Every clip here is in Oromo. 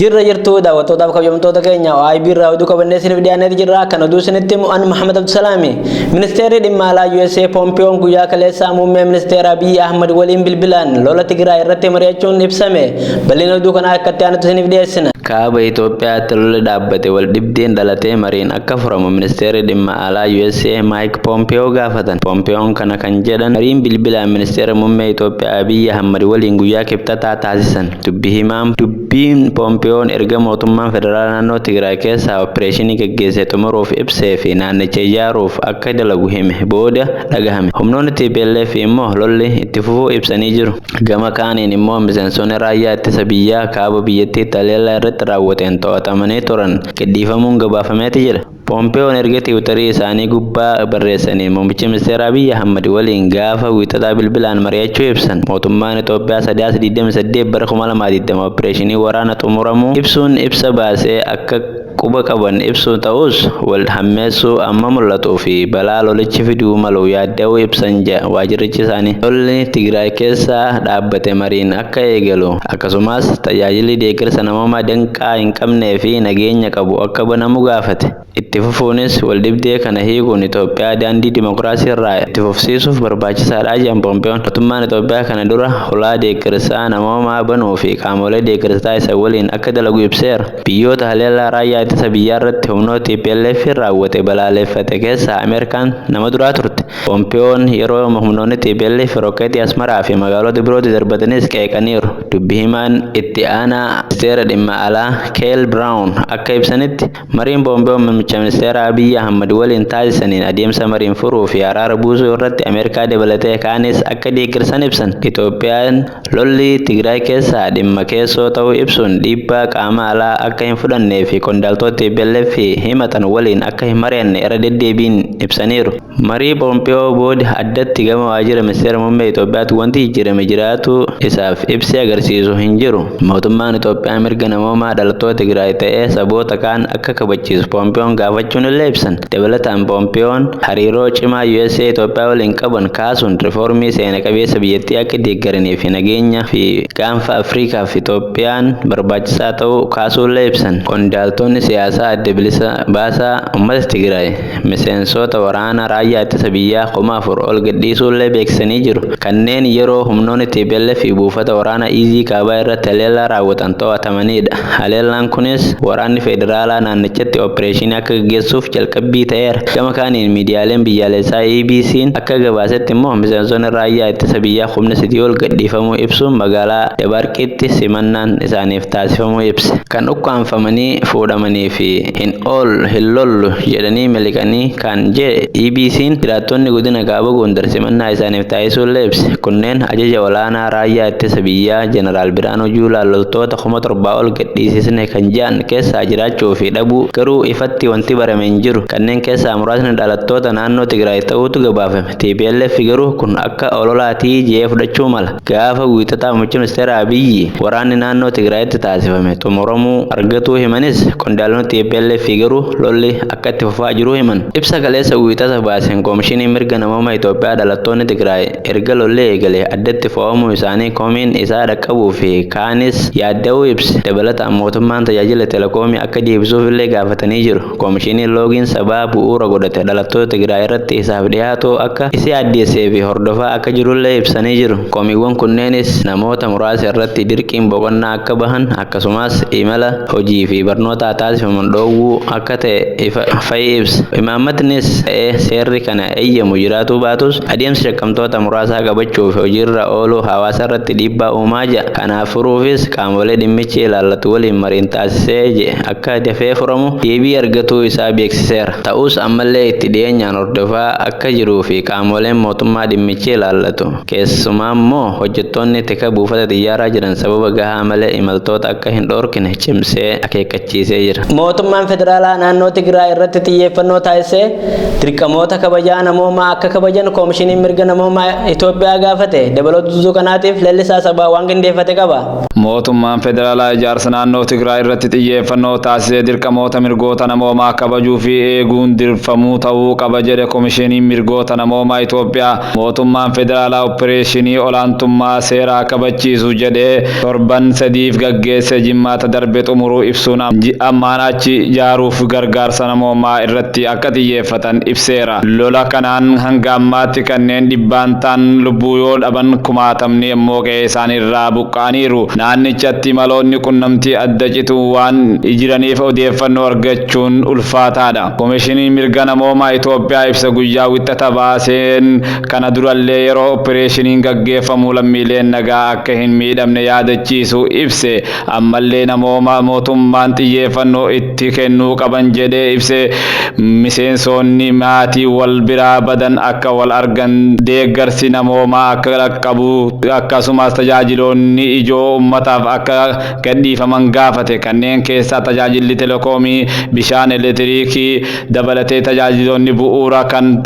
Jirra jirtuu daawwattootaaf kabajamtoota keenya OIB irraa oduu qabannee isiniif dhiyaanneeti jirra. Kan oduu isinitti himu an Muhammad Abdusalaami. Ministeerri dhimma alaa USA Poompiyoon guyyaa kaleessaa muummee ministeera Abiy Ahmad waliin bilbilaan lola Tigraay irratti mari'achuun ibsame. Bal'ina oduu kanaa akka itti aanutti isiniif dhiyeessina. Kaaba Itoophiyaatti lolli dhaabbate waldhibdeen dhalatee mariin akka furamu Ministeerri Dhimma Alaa USA Maayik Poompeyoo gaafatan. Poompeyoon kana kan jedhan mariin bilbilaan Ministeera Mummee Itoophiyaa Abiyyi Ahmad waliin guyyaa Kibxataa taasisan. Dubbi himaan dubbiin Poompeyoon erga mootummaan federaalaa naannoo Tigraay keessaa oppireeshinii gaggeesse xumuruuf ibsee fi naannicha ijaaruuf akka dalagu hime booda dhagahame. Humnoonni TPLF immoo lolli itti fufuu ibsanii jiru. Gama kaaniin immoo miseensonni raayyaa ittisa biyyaa kaaba biyyattiitti haleellaa irratti raawwateen to'atamanii turan gadhiifamuun gabaafameeti jira. Poompeeyoon erga tiwutarii isaanii gubbaa barreessaniin muummicha ministeeraa Abiy Ahmad waliin gaafa Wiixataa bilbilaan mari'achuu ibsan. Mootummaan Itoophiyaa Sadaasa 28 bara 2020 oppireeshinii waraana xumuramuu ibsuun ibsa baasee akka quba qaban ibsu ta'us wal hammeessuu amma mul'atuu fi balaa lolichi fiduu malu yaadda'uu ibsan jedha waajirrichi isaanii. Lolli Tigraay keessaa dhaabbate mariin akka eegalu akkasumas tajaajilli deeggarsa namoomaa danqaa hin qabnee fi nageenya qabu akka banamu gaafate. Itti fufuunis waldhibdee kana hiikuun Itoophiyaa daandii dimokiraasii irraa itti fufsiisuuf barbaachisaadha jedhan Poompeeyoon. Mootummaan Itoophiyaa kana dura hulaa deeggarsaa namoomaa banuu fi qaamolee deeggarsa taasisan waliin akka dalagu ibseera. Biyyoota haleellaa raayyaa ittisa biyyaarratti humnoota TPLF raawwate balaaleeffate keessaa Ameerikaan nama duraa turte. Poompeeyoon yeroo humnoonni TPLF rokkeetii Asmaraa fi magaalota birootti darbatanis qeeqaniiru. Dubbi himaan itti aanaa ministeera dhimma alaa Keel Biraawun akka ibsanitti mariin Poompeeyoon muummicha ministeera Abiyyi Ahmad waliin taasisaniin adeemsa mariin furuu fi araara buusuu irratti Ameerikaa dabalatee kaanis akka deeggarsan ibsan. Itoophiyaan lolli Tigraay keessaa dhimma keessoo ta'uu ibsuun dhiibbaa qaama alaa akka hin fudhannee fi qondaaltota TPLF himatan waliin akka hin mari'anne irra deddeebiin ibsaniiru. Marii Poompeyoo booda addatti gama waajjira ministeera muummee Itoophiyaatti wanti jijjiirame jiraatu isaaf ibsi agarsiisu hin jiru. Mootummaan Itoophiyaa mirga namoomaa dhalattoota Tigraay ta'ee saboota kaan akka kabachiisu Poompeyoon gaafachuun illee ibsan. Dabalataan Poompeyoon hariiroo cimaa USA Itoophiyaa waliin qaban kaasuun rifoormii seena qabeessa biyyattii akka deeggaranii fi nageenya fi gaanfa Afriikaaf Itoophiyaan barbaachisaa ta'uu kaasuullee ibsan. Qondaaltonni siyaasaa adda bilisa baasaa uummata Tigraay miseensota waraana raayyaa ittisa biyyaa 4,000 ol gadhiisuullee beeksisanii jiru. Kanneen yeroo humnoonni TPLF fi buufata waraana Iizii kaabaa irratti haleellaa raawwatan to'atamanidha. Haleellaan kunis waraanni federaalaa naannichatti oppireeshinii akka gaggeessuuf jalqabbii ta'eera. Gama kaaniin miidiyaaleen biyyaalessaa EBC'n akka gabaasetti immoo miseensonni raayyaa ittisa biyyaa 3,000 ol gadhiifamuu ibsuun magaalaa Dabaarqiitti simannaan isaaniif taasifamuu ibse. Kan ukkaamfamanii fuudhamanii fi hin oollu hin lollu jedhanii miliqanii kan jedhe EBC'n jiraattonni godina Kaaba Gondar simannaa isaaniif taasisuullee ibse. Kunneen ajaja olaanaa raayyaa ittisa biyyaa Jeneraal Biraanuu Juulaan loltoota 7,000 ol gadhiisisne kan jedhan keessaa jiraachuu fi dhabuu garuu ifatti wanti barame hin jiru. Kanneen keessaa muraasni dhalattoota naannoo Tigraay ta'uutu gabaafame. TPLF garuu kun akka ololaatii jedhee fudhachuu mala. Gaafa Wiixataa muummichi ministeera Abiyyi waraanni naannoo Tigraayitti taasifame xumuramuu argatuu himanis qondaalonni TPLF garuu lolli akka itti fufaa jiru himan. Ibsa kaleessa Wiixata baaseen Koomishiniin Mirga Namoomaa Itoophiyaa dhalattoonni Tigraay erga lolli eegale addatti fo'amuu isaanii komiin isaa dhaqqabuu fi kaanis yaadda'uu ibse. Dabalataan mootummaan tajaajila telekoomii akka deebisuuf illee gaafatanii jiru. Koomishiniin loogiin sabaa bu'uura godhate dhalattoota Tigraay irratti isaaf dhiyaatu akka isa yaaddeessee fi hordofaa akka jirullee ibsanii jiru. Komiiwwan kunneenis namoota muraasa irratti dirqiin boqonnaa akka bahan akkasumas imala hojii fi barnootaa taasifaman dhoowwuu akka ta'e ifa fa'i ibsa. Imaammatnis ta'ee seerri kana eeyyamu jiraatuu baatus adeemsi shakkamtoota muraasaa qabachuu fi hojiirra ooluu hawaasa irratti dhiibbaa uumaa jira. Kanaaf furuufis qaamolee dhimmichi ilaallatu waliin mariin taasisee jedhe akka dafee furamu deebii argatuu isaa beeksiseera. Ta'us ammallee itti dhiyeenyaan hordofaa akka jiruu fi qaamoleen mootummaa dhimmichi ilaallatu keessumaa immoo hojjettoonni tika buufata xiyyaaraa jiran sababa gahaa malee imaltoota akka hin dhoorkine cimsee akeekkachiisee jira. Mootummaan federaalaa naannoo Tigraay irratti xiyyeeffannoo taasisee dirqamoota kabajaa namoomaa akka kabajan Koomishiniin Mirga Namoomaa Itoophiyaa gaafate. Dabalata kanaatiif Lalisaa Sabaa waan qindeeffate qaba. Mootummaan federaalaa ijaarsa naannoo Tigraay irratti xiyyeeffannoo taasisee dirqamoota mirgoota namoomaa kabajuu fi eeguun dirfamuu ta'uu qaba jedhe Koomishiniin Mirgoota Namoomaa Itoophiyaa. Mootummaan federaalaa opereeshinii olaantummaa seeraa kabachiisu jedhee torban 3f gaggeesse Jimmaata darbe xumuruu ibsuun ammaan achi ijaaruuf gargaarsa namoomaa irratti akka xiyyeeffatan ibseera. Lola kanaan hanga ammaatti kanneen dhibbaan ta'an lubbuu yoo dhaban kumaatamni immoo qe'ee isaaniirraa buqqa'aniiru. Naannichatti maloonni qunnamtii adda cituu waan jiraniif odeeffannoo argachuun ulfaataadha. Koomishiniin Mirga Namoomaa Itoophiyaa ibsa guyyaa Wixata baaseen kana durallee yeroo opereeshiniin gaggeeffamu lammiileen nagaa akka hin miidhamne yaadachiisu ibse. Ammallee namooma mootummaan xiyyeeffannoo itti kennuu qaban jedhee ibse. Miseensonni maatii wal biraa badan akka wal argan, deeggarsi namoomaa akka dhaqqabu, akkasumas tajaajiloonni ijoo uummataaf akka gadhiifaman gaafate. Kanneen keessaa tajaajilli telekoomii, bishaan, elektiriikii dabalatee tajaajiloonni bu'uura kan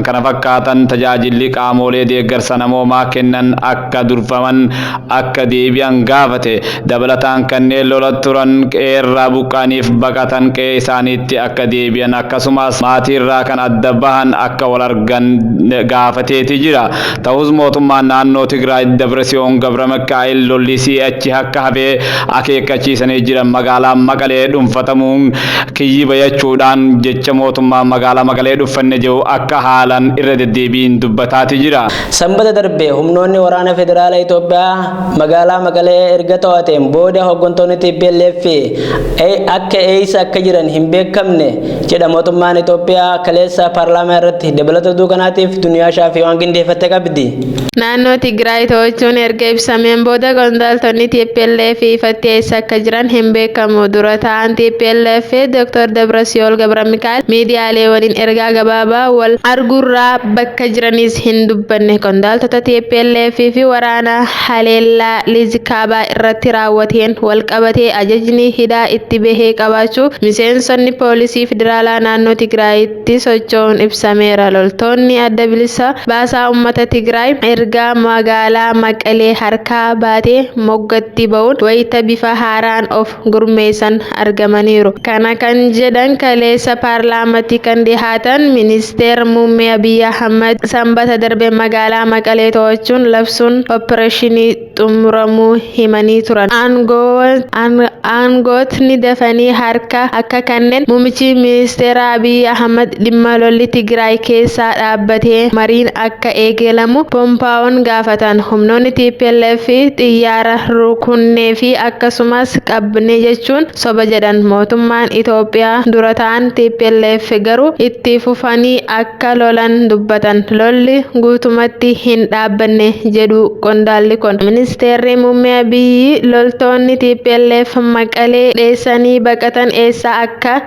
kana fakkaatan, tajaajilli qaamolee deeggarsa namoomaa kennan akka durfaman akka deebi'an gaafate. Dabalataan kanneen lola turan qe'eerraa buqqa'aniif baqatan qe'ee isaaniitti akka deebi'an, akkasumas maatiirraa kan adda bahan akka wal argan gaafateeti jira. Ta'us mootummaan naannoo Tigraay Dabrasiyoon Gabra Mikaa'el lolli si'achi akka hafee akeekkachiisanii jiran. Magaalaan Maqalee dhuunfatamuun kiyyiba jechuudhaan jecha mootummaan magaalaa Maqalee dhuunfanne jiru akka haalaan irra deddeebiin dubbataati jira. Sanbata darbe humnoonni waraana federaala Itoophiyaa magaalaa Maqalee erga to'ateen booda hooggantoonni TPLF akka eessa akka jiran hin beekamne jedha mootummaan Itoophiyaa kaleessa paarlaamaa irratti. Dabalata oduu kanaatiif Duniyaa Shaafii waan qindeeffatte qabdi. Naannoo Tigraay to'achuun erga ibsameen booda qondaaltonni TPLF ifatti eessa akka jiran hin beekamu. Dura ta'an TPLF Dr. Dabrasiyool Gabramikaa'el miidiyaalee waliin ergaa gabaabaa wal arguurraa bakka jiranis hin dubbanne. Qondaaltota TPLF fi waraana haleellaa Liizikaabaa irratti raawwateen wal qabatee ajajni hidhaa itti bahee qabaachuu miseensonni poolisii federaalaa naannoo Tigraayitti socho'uun ibsameera. Loltoonni adda bilisa baasaa uummata Tigraay erga magaalaa Maqalee harkaa baatee moggatti ba'uun wayita bifa haaraan of gurmeessan argamaniiru. Kana kan jedhan kaleessa paarlaamaatti kan dhihaatan ministeera muummee Abiy Ahmad Sanbata darbe magaalaa Maqalee to'achuun labsuun opereeshinii xumuramuu himanii turan. Aangootni dafanii harka akka kanneen muummichi ministeera Abiy Ahmad dhimma lolli Tigraay keessaa dhaabbatee mariin akka eegalamu Pompaa'oon gaafatan. Humnoonni TPLF xiyyaara rukunnee fi akkasumas qabne jechuun soba jedhan. Mootummaan Itoophiyaa dura ta'an TPLF garuu itti fufanii akka lolan dubbatan. Lolli guutumatti hin dhaabbanne jedhu qondaalli kun. Ministeerri muummee Abiyyi loltoonni TPLF Maqalee dheessanii baqatan eessa akka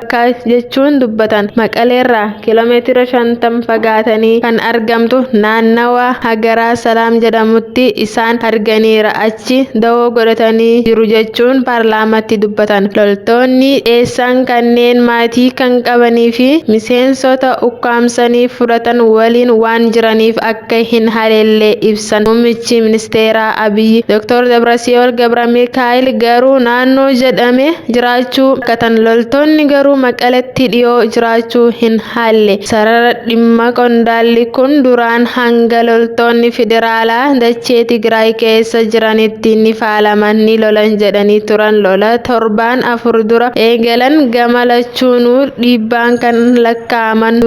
jechuun dubbatan. Maqaleerraa kiiloomeetira 50 fagaatanii kan argamtu naannawa Hagaraa Salaam jedhamutti isaan arganiira. Achi dawoo godhatanii jiru jechuun paarlaamaatti dubbatan. Loltoonni dheessan kanneen maatii kan qabanii fi miseensota ukkaamsanii fudhatan waliin waan jiraniif akka hin haleelle ibsan. Muummichi ministeeraa Abiyyi Dr. Dabrasiyool Gabramikaa'el garuu naannoo jedhame jiraachuu akkatan. Loltoonni garuu Maqaletti dhiyoo jiraachuu hin haalle. Sarara dhimma qondaalli kun duraan hanga loltoonni federaalaa dachee Tigraay keessa jiranitti ni faalaman, ni lolan jedhanii turan. Lola torbaan 4 dura eegalan gama lachuunuu dhiibbaan kan lakkaa'aman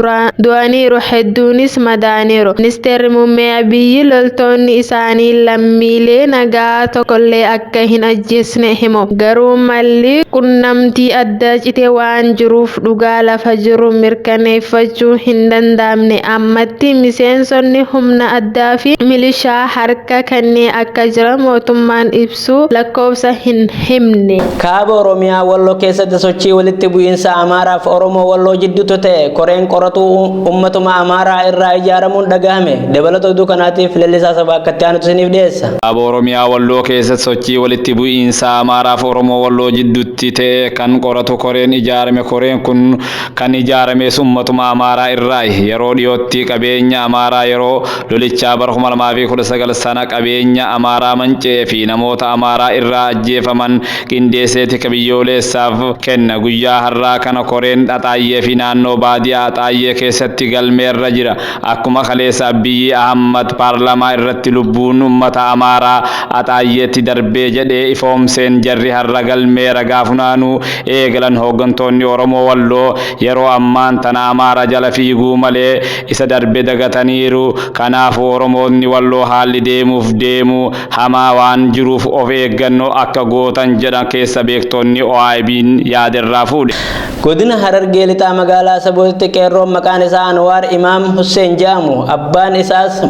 du'aniiru, hedduunis madaaniiru. Ministeerri muummee Abiyyi loltoonni isaanii lammiilee nagaa tokkollee akka hin ajjeesne himu. Garuu malli qunnamtii adda cite waan jiruuf dhugaa lafa jiru mirkaneeffachuu hin danda'amne. Ammatti miseensonni humna addaa fi milishaa harka kanneen akka jiran mootummaan ibsu lakkoofsa hin himne. Kaaba Oromiyaa Walloo keessatti sochii walitti bu'iinsa Amaaraa fi Oromoo Walloo jidduutti ta'e koreen qoratu uummatuma Amaaraa irraa ijaaramuun dhagahame. Dabalata oduu kanaatiif Lalisaa Sabaa akkatti aanutu isiniif dhiyeessa. Kaaba Oromiyaa Walloo keessatti sochii walitti bu'iinsa Amaaraa fi Oromoo Walloo jidduutti ta'e kan Kan qoratu koreen ijaarame. Koreen kun kan ijaarames uummatuma Amaaraa irraayi. Yeroo dhiyootti qabeenya Amaaraa yeroo lolichaa bara 2019 sana qabeenya Amaaraa manca'ee fi namoota Amaaraa irraa ajjeefaman qindeessee tika biyyoolessaaf kenna. Guyyaa har'aa kana koreen Axaayyee fi naannoo baadiyaa Axaayyee keessatti galmeerra jira. Akkuma kaleessa Abiyyi Ahmad paarlaamaa irratti lubbuun uummata Amaaraa Axaayyeetti darbee jedhee ifoomseen jarri har'a galmee ragaa funaanuu eegalan. Hooggantoonni Oromoo Walloo yeroo ammaan tana Amaara jala fiiguu malee isa darbe dagataniiru. Kanaafuu Oromoonni Walloo haalli deemuuf deemu hamaa waan jiruuf of eeggannoo akka gootan jedhan keessa beektonni OIB'n yaadirraa fuudhe. Godina Harargee Lixaa magaalaa Sabootitti qeerroon maqaan isaa Anwaar Imaam Hussein jedhamu abbaan isaas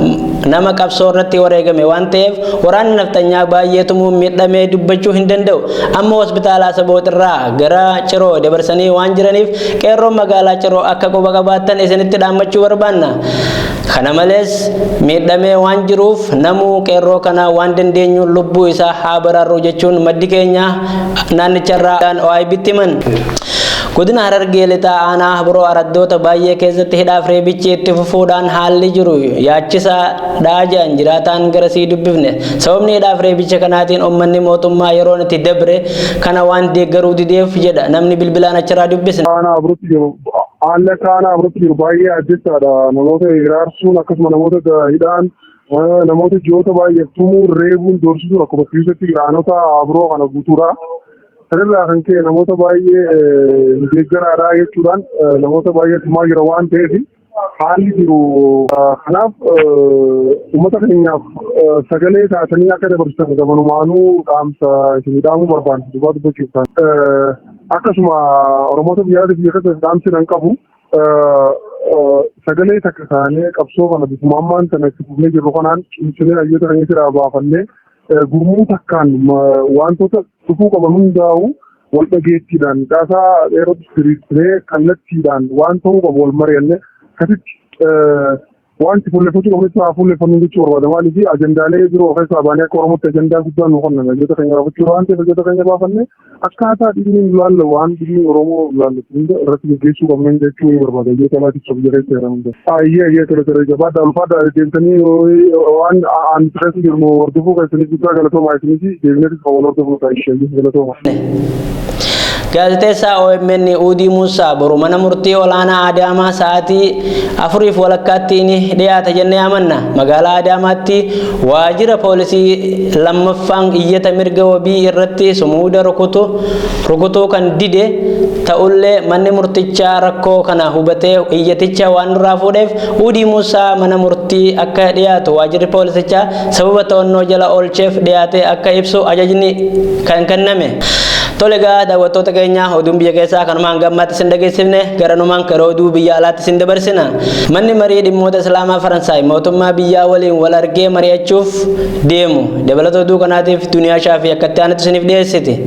nama qabsoo irratti wareegame waan ta'eef waraanni naftanyaa baay'ee tumuun miidhamee dubbachuu hin danda'u. Amma hospitaala Asaboot irraa gara Ciroo dabarsanii waan jiraniif qeerroon magaalaa Ciroo akka quba qabaattan isinitti dhaammachuu barbaanna. Kana malees miidhamee waan jiruuf namuu qeerroo kana waan dandeenyu lubbuu isaa haa baraarru jechuun maddi keenya naannicharraa OIBtti himan. Godina Harargee Lixaa aanaa Habroo araddoota baay'ee keessatti hidhaaf reebichi itti fufuudhaan haalli jiru yaachisaadha jedhan jiraataan garasii dubbifne. Sababni hidhaaf reebicha kanaatiin uummanni mootummaa yeroon itti dabre kana waan deeggaruu dideef jedha namni bilbilaan achirraa dubbisne. Aanaa Habruutti jiru, haalli akka aanaa Habruutti jiru baay'ee ajjechaadha. Namoota hiraarsuun, akkasuma namoota hidhaan, namoota ji'oota baay'eef tumuun, reebuun, doorsisuun akkuma keessatti aanota Habroo kana guutuudha. Sanirraa kan ka'e namoota baay'ee deeggaraadha jechuudhaan namoota baay'ee tumaa jira waan ta'eef haalli jiru. Kanaaf uummata keenyaaf sagalee taatanii akka dabarsan gamanumaanuu dhaamsa isin dhaamuu barbaanne dubbaa dubbachuuf kan. Akkasuma Oromoota biyyaa biyya keessa dhaamsi nan qabu. Sagalee takka taanee qabsoo kana bifuma ammaan tana itti fufnee jirru kanaan cimsinee hayyoota keenya irraa baafannee gurmuu takkaan wantoota dhufuu qaban hundaa'u wal dhageettiidhaan caasaa dheerootti diriirsinee kallattiidhaan waan ta'uu qabu wal mari'anne akkasitti wanti fuulleffachuu qabnu haa fuulleffannu jechuu barbaada. Maaliif ajandaalee biroo keessaa baanee akka Oromootti ajandaa guddaan nu kennan hayyoota keenya baafachuu waan ta'eef hayyoota keenya baafannee akkaataa dhimmi nu laallu waan dhimmi Oromoo laallatu hunda irratti gaggeessuu qabna jechuu barbaada. Hayyoota alaatiif biyya keessa jiran hunda. Ayyee, ayyee, tole, tole, jabaadhaa, ulfaadhaa. Deemtanii waan aan keessa jirnu hordofuu keessaniif guddaa galatoomaa. Isinis deebineetis kan wal hordofnu ta'a ishee, galatooma. Gaazexeessaa OMN Uudii Muusaa boru mana murtii olaanaa Adaamaa sa'aatii 4:30tti ni dhiyaata jennee amanna. Magaalaa Adaamaatti waajjira poolisii lammaffaan iyyata mirga wabii irratti sumuuda rukutuu kan dide ta'ullee manni murtichaa rakkoo kana hubatee iyyaticha waan nurraa fuudheef Uudii Muusaa mana murtii akka dhiyaatu waajjirri poolisichaa sababa to'annoo jala oolcheef dhiyaate akka ibsu ajajni kan kenname. Tole egaa daawwattoota keenya, oduun biyya keessaa kanumaan gammaatti isin dhageessifne, garanumaan gara oduu biyya alaatti isin dabarsina. Manni marii dhimmoota Islaamaa Faransaay mootummaa biyyaa waliin wal argee mari'achuuf deemu. Dabalata oduu kanaatiif Duniyaa Shaafii akka itti aanutti isiniif dhiyeessiti.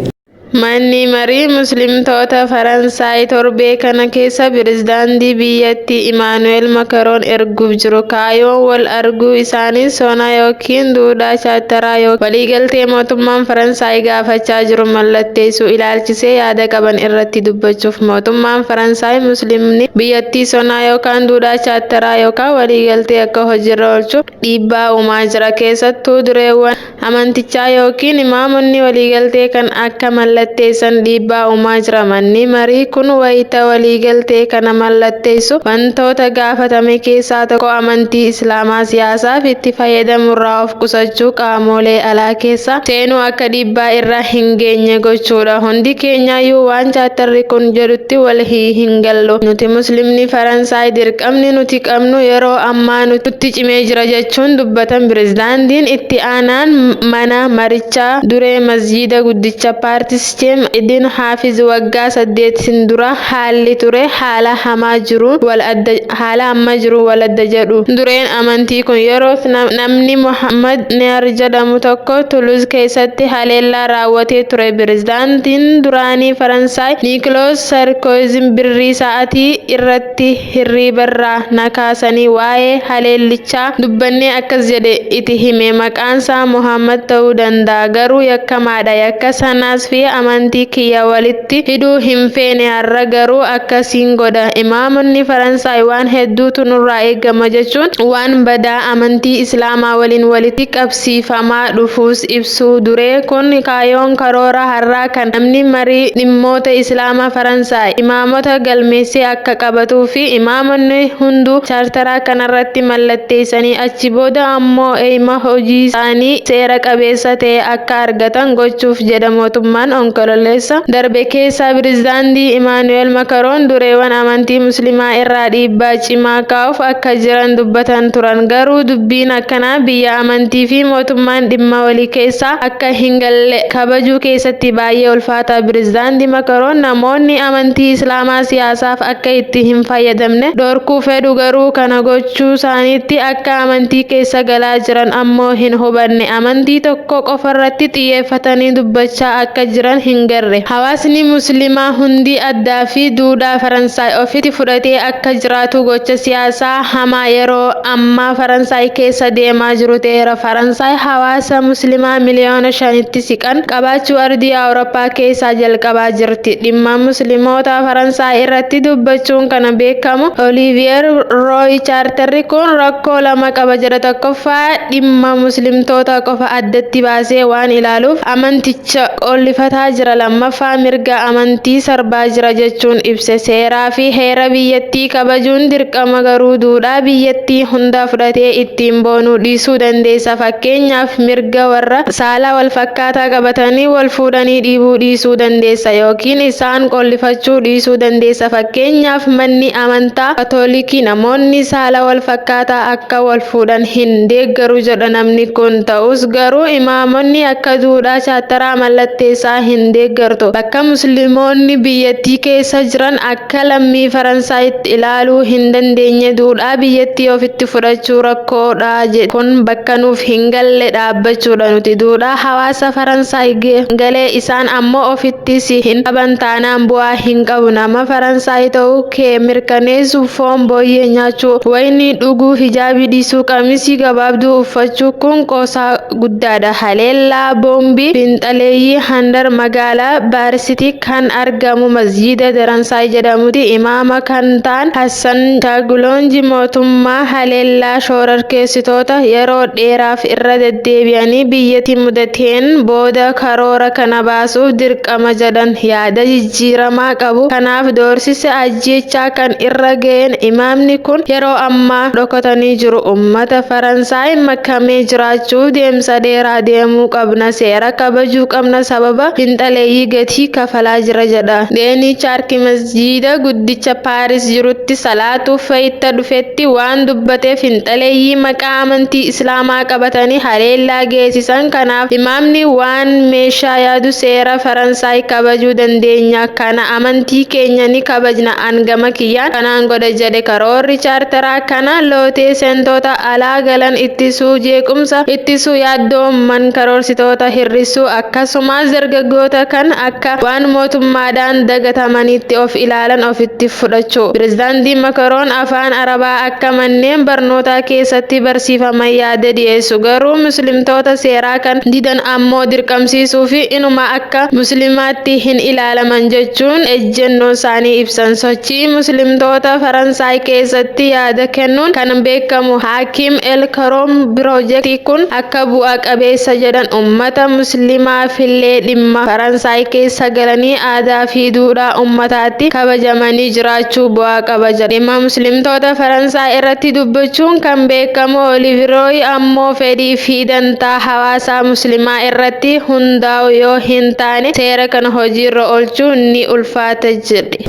Manni marii Musliimtota Faransaay torbee kana keessa pirezidaantii biyyattii Imaanu'eel Makaroon erguuf jiru. Kaayyoon wal arguu isaanii sona yookiin duudhaa chaartaraa waliigaltee mootummaan Faransaay gaafachaa jiru mallatteessuu ilaalchisee yaada qaban irratti dubbachuuf. Mootummaan Faransaay Musliimni biyyattii sona yookaan duudhaa chaartaraa yookaan waliigaltee akka hojiirra oolchuuf dhiibbaa uumaa jira. Keessattuu dureewwan amantichaa yookiin imaamonni waliigaltee kan akka mallatteessan dhiibbaa uumaa jira. Manni marii kun wayita waliigaltee kana mallatteessu wantoota gaafatame keessaa tokko amantii Islaamaa siyaasaaf itti fayyadamurraa of qusachuu, qaamolee alaa keessa seenuu akka dhiibbaa irra hin geenye gochuudha. Hundi keenyayyuu waan chaartarri kun jedhutti wal hin gallu. Nuti Musliimni Faransaay dirqamni nuti qabnu yeroo ammaa nutti cimee jira jechuun dubbatan pirezidaantiin itti aanaan mana marichaa duree masjiida guddicha Paartischeem Idin Haafiz. Waggaa 8 dura haalli ture haala hamaa jiru wal adda, haala amma jiru wal adda jedhu dureen amantii kun. Yeroo namni Muhammad Neer jedhamu tokko Tuluz keessatti haleellaa raawwatee ture. Pirezidaantiin duraanii Faransaay Niikiloos Sarkoozin birrii sa'aatii irratti hirriibarraa na kaasanii waa'ee haleellichaa dubbannee akkas jedhe itti hime: "Maqaansaa Muhammad ta'uu danda'a, garuu yakkamaadha. Yakka sanaas fi Amantii kiyya walitti hidhuu hin feene, har'a garuu akkasiin godha. Imaamonni Faransaay waan hedduutu nurraa eegama jechuun waan badaa amantii Islaamaa waliin walitti qabsiifamaa dhufuus ibsuu duree kun kaayyoon karoora har'aa kan namni marii dhimmoota Islaamaa Faransaay imaamota galmeessee akka qabatuu fi imaamonni hunduu chaartaraa kanarratti mallatteessanii achi booda ammoo eeyma hojii isaanii seera qabeessa ta'e akka argatan gochuuf jedha. Mootummaan Onkololeessa darbe keessaa pirezidaantii Imaanu'eel Makaroon dureewwan amantii Musliimaa irraa dhiibbaa cimaa kaa'uuf akka jiran dubbatan turan. Garuu dubbiin akkanaa biyya amantii fi mootummaan dhimma walii keessaa akka hin galle kabajuu keessatti baay'ee ulfaata. Pirezidaantii Makaroon namoonni amantii Islaamaa siyaasaaf akka itti hin fayyadamne dhorkuu fedhu, garuu kana gochuu isaaniitti akka amantii keessa galaa jiran ammoo hin hubanne. Amantii tokko qofarratti xiyyeeffatanii dubbachaa akka jiran hin garre. Hawaasni Musliimaa hundi addaa fi duudhaa Faransaay ofitti fudhatee akka jiraatu gocha siyaasaa hamaa yeroo ammaa Faransaay keessa deemaa jiru ta'eera. Faransaay hawaasa Musliimaa miliyoona 5tti siqan qabaachuu ardii Awurooppaa keessaa jalqabaa jirti. Dhimma Musliimoota Faransaay irratti dubbachuun kana beekamu Oliiviyeer Rooy chaartarri kun rakkoo lama qaba jedha. Tokkoffaa, dhimma Musliimtota qofa addatti baasee waan ilaaluuf amanticha qollifataa jira. Lammaffaa, mirga amantii sarbaa jira jechuun ibse. Seeraa fi heera biyyattii kabajuun dirqama, garuu duudhaa biyyattii hunda fudhatee ittiin boonuu dhiisuu dandeessa. Fakkeenyaaf, mirga warra saala wal fakkaataa qabatanii wal fuudhanii dhiibuu dhiisuu dandeessa yookiin isaan qollifachuu dhiisuu dandeessa. Fakkeenyaaf, manni amantaa Kaatoolikii namoonni saala wal fakkaataa akka wal fuudhan hin deeggaru jedha namni kun. Ta'us garuu imaamonni akka duudhaa chaartaraa mallatteessaa hin deeggartu. Bakka Musliimoonni biyyattii keessa jiran akka lammii Faransaayitti ilaaluu hin dandeenye duudhaa biyyattii ofitti fudhachuu rakkoodha jedhe. Kun bakka nuuf hin galle dhaabbachuudha. Nuti duudhaa hawaasa Faransaay galee isaan ammoo ofitti si hin qaban taanaan bu'aa hin qabu. Nama Faransaay ta'uu kee mirkaneessuuf foon booyyee nyaachuu, wayinii dhuguu, hijaabii dhiisuu, qamisii gabaabduu uffachuu kun qoosaa guddaadha. Haleellaa boombii fiinxaleeyyii Handar magaalaa Baarisitti kan argamu masjiida Faransaay jedhamutti imaama kan ta'an Hassan Chaagulonji mootummaa haleellaa shororkeessitoota yeroo dheeraaf irra deddeebi'anii biyyatti mudateen booda karoora kana baasuuf dirqama jedhan. Yaada jijjiiramaa qabu kanaaf doorsisa ajjeechaa kan irra ga'een imaamni kun yeroo ammaa dhokatanii jiru. Uummata Faransaay makamee jiraachuu deemsa dheeraa deemuu qabna, seera kabajuu qabna, sababa fiinxaleeyyii gatii kafalaa jira jedha. Deenii Chaarki masjiida guddicha Paaris jirutti salaatuuf fayitta dhufetti waan dubbateef fiinxaleeyyii maqaa amantii Islaamaa qabatanii haleellaa geessisan. Kanaaf imaamni waan meeshaa yaadu seera Faransaay kabajuu dandeenya, kana amantii keenya ni kabajna, an gama kiyyaan kanaan godha jedhe. Karoorri chaartaraa kana lootee seentota alaa galan ittisuu, jeequmsa ittisuu, yaaddoo mankararsitoota hir'isuu, akkasumas dargaggoota kan akka waan mootummaadhaan dagatamanitti of ilaalan ofitti fudhachuu. Pirezidaantii Makaroon afaan Arabaa akka manneen barnootaa keessatti barsiifaman yaada dhiyeessu, garuu Musliimtota seeraa kan didan ammoo dirqamsiisuu fi inuma akka Musliimaatti hin ilaalaman jechuun ejjennoo isaanii ibsan. Sochii Musliimtota Faransaay keessatti yaada kennuun kan beekamu Hakiim El Karoom piroojeektii kun akka bu'a qabeessa jedhan. Uummata Musliimaafillee dhimma Faransaay keessa galanii aadaa fi duudhaa uummataatti kabajamanii jiraachuu bu'aa qaba jedha. Dhimma Musliimtota Faransaay irratti dubbachuun kan beekamu Oliivirooy ammoo fedhii fi dantaa hawaasa Musliimaa irratti hundaa'u yoo hin taane seera kana hojiirra oolchuun ni ulfaata jedhe.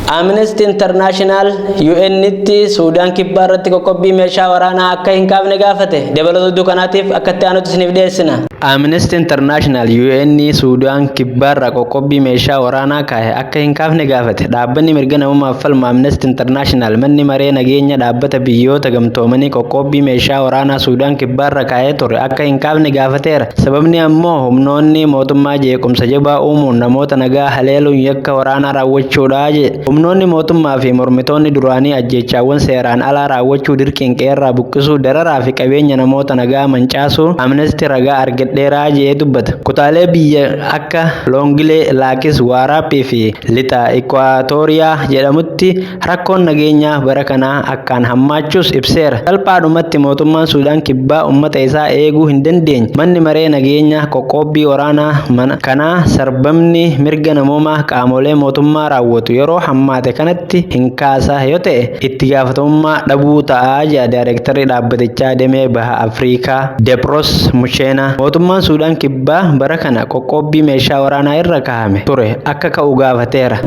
Amnesty International UN'tti Suudaan Kibbaa irratti qoqqobbii meeshaa waraanaa akka hin kaafne gaafate. Dabalata oduu kanaatiif akka itti aanutti isiniif dhiyeessina. Amnesty International UN Suudaan Kibbaa irraa qoqqobbii meeshaa waraanaa kaahe akka hin kaafne gaafate. Dhaabbanni mirga namummaaf falmu Amnesty International manni maree nageenya dhaabbata biyyoota gamtoomanii qoqqobbii meeshaa waraanaa Suudaan Kibbaa irra kaahee ture akka hin kaafne gaafateera. Sababni ammoo humnoonni mootummaa jeequmsa jabaa uumuun namoota nagaa haleeluun yakka waraanaa raawwachuudha jedhe. Humnoonni mootummaa fi mormitoonni duraanii ajjeechaawwan seeraan alaa raawwachuu, dirqiin qe'eerraa buqqisuu, dararaa fi qabeenya namoota nagaa mancaasuu Amnesty ragaa argadheeraa jedhee dubbata. Kutaalee biyya akka Loongilee, Laakis, Waaraappii fi Lixa Ikwaatoriyaa jedhamutti rakkoon nageenyaa bara kanaa akkaan hammaachuus ibseera. Salphaadhumatti mootummaan Suudaan Kibbaa uummata isaa eeguu hin dandeenye. Manni maree nageenyaa qoqqoobbii waraanaa kanaa sarbamni mirga namoomaa qaamolee mootummaa raawwatu yeroo hammaate kanatti hin kaasa yoo ta'e itti gaafatamummaa dhabuu ta'a jedha daayirektarri dhaabbatichaa damee baha Afrikaa Depros Musheenaa. Mootummaan Suudaan Kibbaa bara kana qoqqoobbii meeshaa waraanaa irra kaahame ture akka ka'u gaafateera.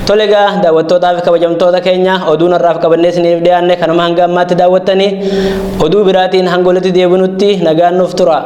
Tole egaa, daawwattootaa fi kabajamtoota keenya, oduu narraaf qabannee isiniif dhiyaanne kanuma hanga ammaatti daawwattanii, oduu biraatiin hanga walitti deebinutti nagaan nuuf tura.